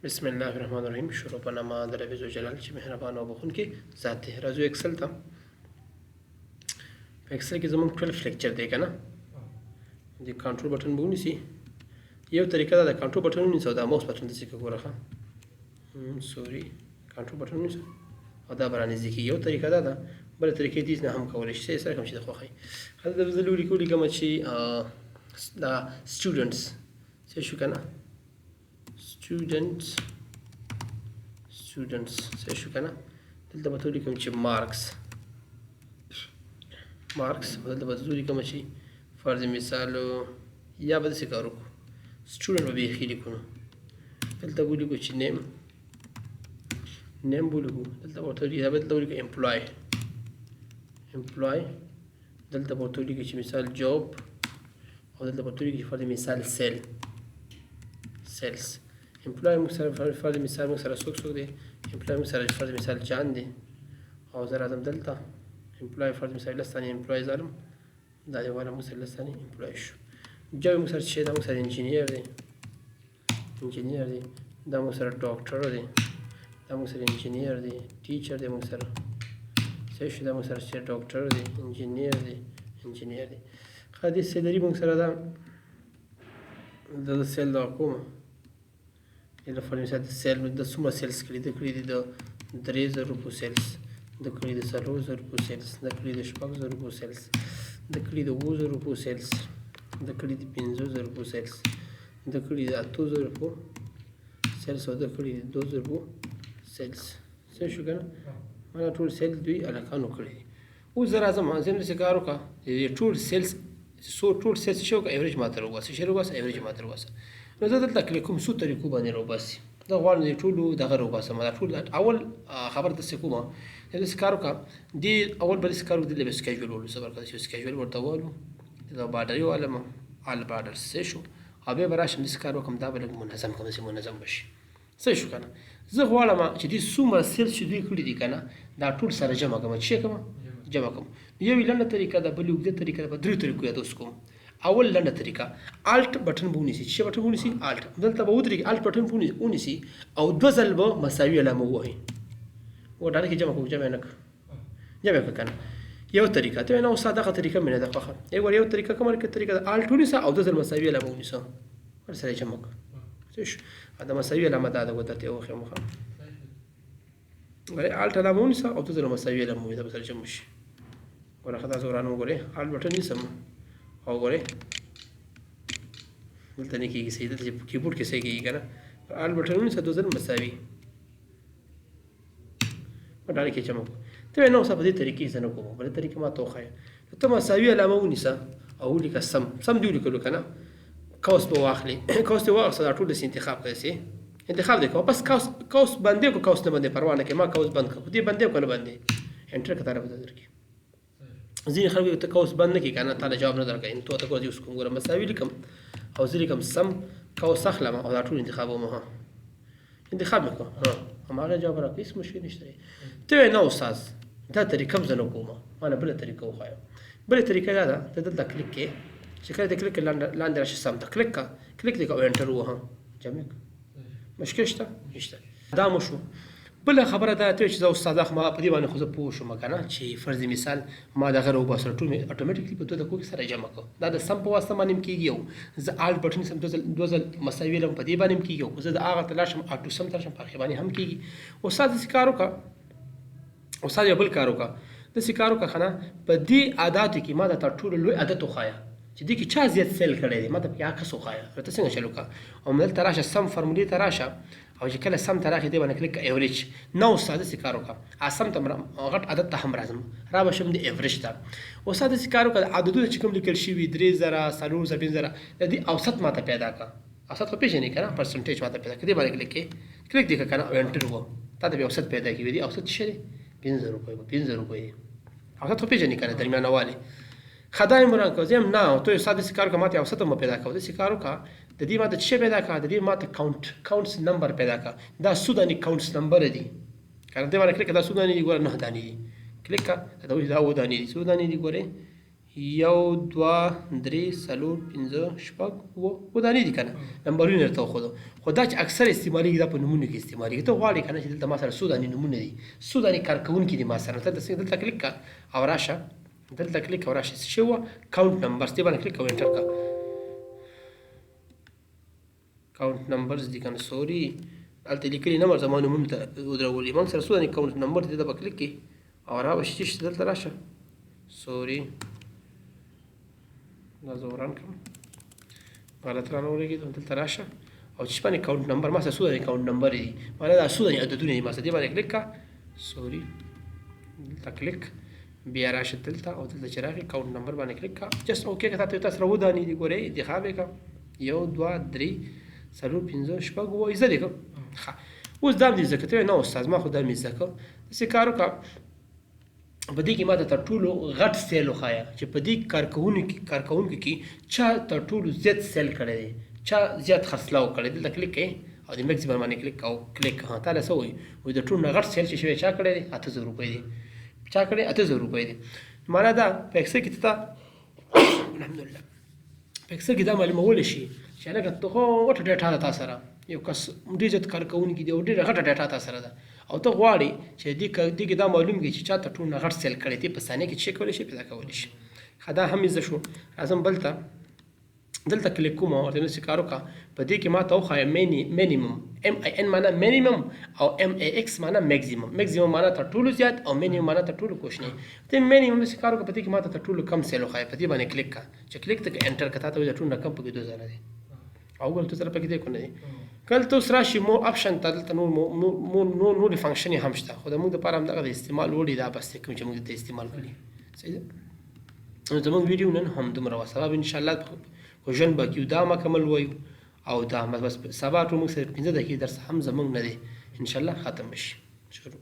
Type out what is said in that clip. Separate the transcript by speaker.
Speaker 1: بسم الله الرحمن الرحیم. شروع په نامه د رب جلال چې مهربان او بخښونکی ذات دی. راځو اکسل ته. په اکسل کې زموږ 12 لیکچر دی کنه. د کنټرول بټن به ونیسي. یو طریقه ده، د کنټرول بټن ونیسه او دا موس بټن داسې که ګوره. ښه، سوري، کنټرول بټن ونیسه او دا به رانږدې کېږي. یو طریقه دا ده، بله طریقې دې نه هم کولی شي سره کوم چې د خوښوي. هلته زه ولیکم چې دا سټوډنټس څه شو که نه، سټوډنټس سټوډنټس څه شو که نه. دلته به ته ولیکم چې مارکس مارکس، دلته به زه ولیکم چې فرض مثال یا به داسې کار وکړو، سټوډنټ به بیخي لیکو. نو دلته به ولیکو چې نیم نیم به ولیکو. دلته به ورته دلته ولیکو امپلای امپلای، دلته به ورته ولیکو چې مثال جاب، او دلته به ورته ولیکو چې فرض مثال سیل سیلز. امپلای موږ سره فرض مثال موږ سره څوک څوک دی؟ امپلای موږ سره فرض مثال جان دی، او زه راځم دلته امپلای فرض مثال لس دانې امپلای زالم. دا دی والا موږ سره لس دانې امپلای شو. جاب موږ سره چې دا موږ سره انجینیر دی، انجینیر دی، دا موږ سره ډاکټر دی، دا موږ سره انجینیر دی، ټیچر دی موږ سره څه شو، دا موږ سره چې ډاکټر دی، انجینیر دی، انجینیر دی. ښه، دې سیلري موږ سره ده، د سیل دا کومه د فرض مثال د سیل د څومره سیلز کړي د کړي دي، د 3000 روپو سیلز د کړي، د 4000 روپو سیلز د کړي، د 6000 روپو سیلز د کړي، د 7000 روپو سیلز د کړي، د 5000 روپو سیلز د کړي، د 8000 روپو سیلز او د کړي د 2000 روپو سیلز. څه شو که نه؟ ما ټول سیلز دوی هلکانو کړي دي. اوس زه راځم، زه هم داسې کار وکړه، ټول سیلز څو ټول سیلز شو که ایوریج ماته راوباسي، شی راوباسه، ایوریج ماته راوباسه. نو زه دلته کلیک کوم، څو طریقو باندې راوباسي. زه غواړم د ټولو دغه راوباسم، دا ټول. اول خبر داسې کوم، داسې کار وکړه، دې اول به داسې کار وکړو، دلته به سکیجول ولو، صبر کړه چې سکیجول ورته والو، دا بارډر یې والم، آل بارډر څه شو، او بیا به راشم داسې کار وکړم، دا به لږ منظم کړم، داسې منظم به شي. څه شو که نه؟ زه غواړم چې دې څومره سیلز چې دوی کړي دي که نه، دا ټول سره جمع کړم. چې کړم؟ جمع کړم. یو یې لنډه طریقه ده، بل اوږده طریقه ده، په دریو طریقو یاد اوس کوم. اول لنډه طریقه، آلټ بټن به ونیسي. چې بټن ونیسي؟ آلټ. دلته به ودرېږي، آلټ بټن به ونیسي او دوه ځل به مساوي علامه ووهي. و ډالۍ کې جمع کوم، جمع نه کړه، جمع کړه که نه. یو طریقه ته نه استاد، دغه طریقه مې نه ده خوښه. یو یو طریقه کومه طریقه ده؟ آلټ ونیسه او دوه ځل مساوي علامه ونیسه، ورسره جمع کړه. څه شو؟ دا مساوي علامه دا ده، درته وښیم. ښه ګورې، آلټ علامه ونیسه او دوه ځله مساوي علامه ووهي، دا به سره جمع شي. ګوره ښه، تاسو ورانه وګورئ، آلټ بټن نیسم او ګورئ دلته نه کېږي صحیح، دلته چې په کیبورډ کې صحیح کېږي که نه. آلټ بټن ونیسه، دوه ځل مساوي، په ډالۍ کې جمع کړو. ته وایې نه استاد، په دې طریقې زه نه کوم، په دې طریقې ما ته وښایه. ته مساوي علامه ونیسه او ولیکه سم، سم دې ولیکلو که نه. قوس به واخلې، قوس دې واخسته، دا ټول داسې انتخاب کړه، داسې انتخاب دې کوه، بس قوس قوس بندې کو، قوس نه بندې پروا نه کوي. ما قوس بند کړ، دې بندې کو نه بندې، انټر که تعالی به درکړي. ځینې خلک ته قوس بند نه کړي که نه، تا له جواب نه درکوي. نو ته ګوره اوس کوم، ګوره مساوي لیکم او زه لیکم سم، قوس اخلم او دا ټول انتخابوم. ها، انتخاب مې کړ، ها هماغه جواب راکړ، هېڅ مشکل نشته دی. ته وایې نه استاد، دا طریقه هم زه نه کوم، ما له بله طریقه وښایه. بله طریقه دا ده، ته دلته کلیک کې، چې کله دې کلیک لاندې راشي سم ته کلیک کړه، کلیک دې کړه او انټر ووهه، جمع کړه. مشکل شته؟ نشته. دا مو شو. بله خبره دا ته چې زه استاد خو ما په دې باندې خو زه پوه شوم که نه، چې فرض مثال ما دغه راوباسله، ټول مې اتوماتیکلی په دوه دقیقو کې سره جمع کړ. دا د سم په واسطه باندې هم کېږي، او زه آلټ بټن سم دوه ځل دوه ځل مساوي لم په دې باندې هم کېږي، او زه د هغه ته لاړ شم آټو سم ته شم په هغې باندې هم کېږي. استاد داسې کار وکړه، استاد یو بل کار وکړه، داسې کار وکړه که نه. په دې عاداتو کې ما د تر ټولو لوی عادت وښایه چې دې کې چا زیات سیل کړی دی، ما ته پکې عکس وښایه. ته څنګه چل وکړه؟ او دلته راشه، سم فرمولې ته راشه، او چې کله سم ته راغی دې باندې کلیک، ایوریج. نه استاد، داسې کار وکړه، سم ته غټ عدد ته هم راځم، را به شم د ایوریج ته. استاد داسې کار وکړه، عددونه چې کوم لیکل شوي 3000، 4000، 5000، د دې اوسط ماته پیدا کړه. اوسط خو پېژنې که نه؟ پرسنټیج ماته پیدا کړه. دې باندې کلیک کې، کلیک دې که نه او انټر وو، تا ته بیا اوسط پیدا کېږي. دې اوسط څه دی؟ 5 روپۍ، 5 روپۍ دی. اوسط خو پېژنې که نه؟ درمیانه خدای مو راکړه. زه هم نه، ته استاد داسې کار وکړه، ماته اوسط هم پیدا کړه. داسې کار وکړه، د دې ماته څه پیدا کړه؟ د دې ماته کاونټ کاونټس نمبر پیدا کړه. دا څو دانې کاونټس نمبر دي که نه؟ دې باندې کلیک، دا څو دانې دي؟ ګوره، نه دانې دي. کلیک کړه، دا اووه دانې دي. څو دانې دي؟ ګورې، یو، دوه، درې، څلور، پنځه، شپږ، اووه، اووه دانې دي که نه؟ نمبرونه یې درته وښودو. خو دا چې اکثر استعمالېږي، دا په نومونو کې استعمالېږي. ته غواړې که نه چې دلته ما سره څو دانې نومونه دي، څو دانې کارکوونکي دي ما سره، نو ته دلته دلته کلیک کړه او راشه، دلته کلیک او راشه، څه شی وه؟ کاونټ نمبرز، دې باندې کلیک او انټر کړه. کاونټ نمبرز دي که نه؟ سوري، هلته لیکلي نه زما نومونه ته ودرولي. موږ سره څو دانې کاونټ نمبر دي، دلته به کلیک کړې او را به شي چې دلته راشه. سوري، دا زه وران کړم، غلط رانه ولګېدو. دلته راشه او چې باندې کاونټ نمبر، ما سره څو دانې کاونټ نمبر دي، معنا دا څو دانې عددونه دي ما سره، دې باندې کلیک کړه. سوري، دلته کلیک، بیا راشه دلته او دلته چې راغی کاونټ نمبر باندې کلیک کړه، جست اوکې که تاته تاسو سره ودانې دي. ګورې، انتخاب یې کړه، یو، دوه، درې، څلور، پنځه، شپږ، اووه، زده دې کړه. ښه، اوس دا هم دې زده کړه. ته وایې نه استاد، ما خو دا مې زده کړه. داسې کار وکړه، په دې کې ماته تر ټولو غټ سیل وښایه چې په دې کارکوونکو کې چا تر ټولو زیات سیل کړی دی، چا زیات خرڅلاو کړی. دلته کلیک کوي او د میکسیمم باندې کلیک او کلیک. ها، تا له څه وایي؟ وایي د ټولو نه غټ سیل چې شوی چا کړی دی؟ 8000 روپۍ دی. چا کړی؟ 8000 روپۍ دی. معنا دا په اکسل کې ته، الحمدلله، په اکسل کې دا معلومولی شي چې هلکه ته غټه ډیټا ده، تا سره یو کس ډېر زیات کارکوونکي دي او ډېره غټه ډیټا تا سره ده او ته غواړې چې دې کې دا معلوم کړي چې چا تر ټولو نه غټ سیل کړی دی، په ثانیه کې چې کولی شي، پیدا کولی شي. ښه، دا هم زده شو. راځم بل ته. دلته کلیک کوم او ورته داسې کار وکړه، په دې کې ما ته وښایه مینیمم. ام آی ان معنا مینیمم او ام ای ایکس معنا میکسیمم. میکسیمم معنا تر ټولو زیات او مینیمم معنا تر ټولو کوچنی. ته مینیمم داسې کار وکړه، په دې کې ما ته تر ټولو کم سیل وښایه. په دې باندې کلیک کړه، چې کلیک ته انټر کړه، تا ته وایي د ټولو نه کم پکې 2000 دی او وګوره 2000 پکې دی که نه دی. کله ته اوس راشي مو اپشن ته، دلته نور نور نور نورې فنکشنې هم شته، خو د موږ دپاره همدغه د استعمال وړ دا بس دی کوم چې موږ دلته استعمال کړي. صحیح ده؟ نو زموږ ویډیو نن هم دومره وه. سبا به انشاءالله په ژوند به کیو دا مکمل وایو او دا بس سبا ټول موږ سره 5 دقیقې درس هم زموږ نه دی، انشاءالله ختم شي. شروع.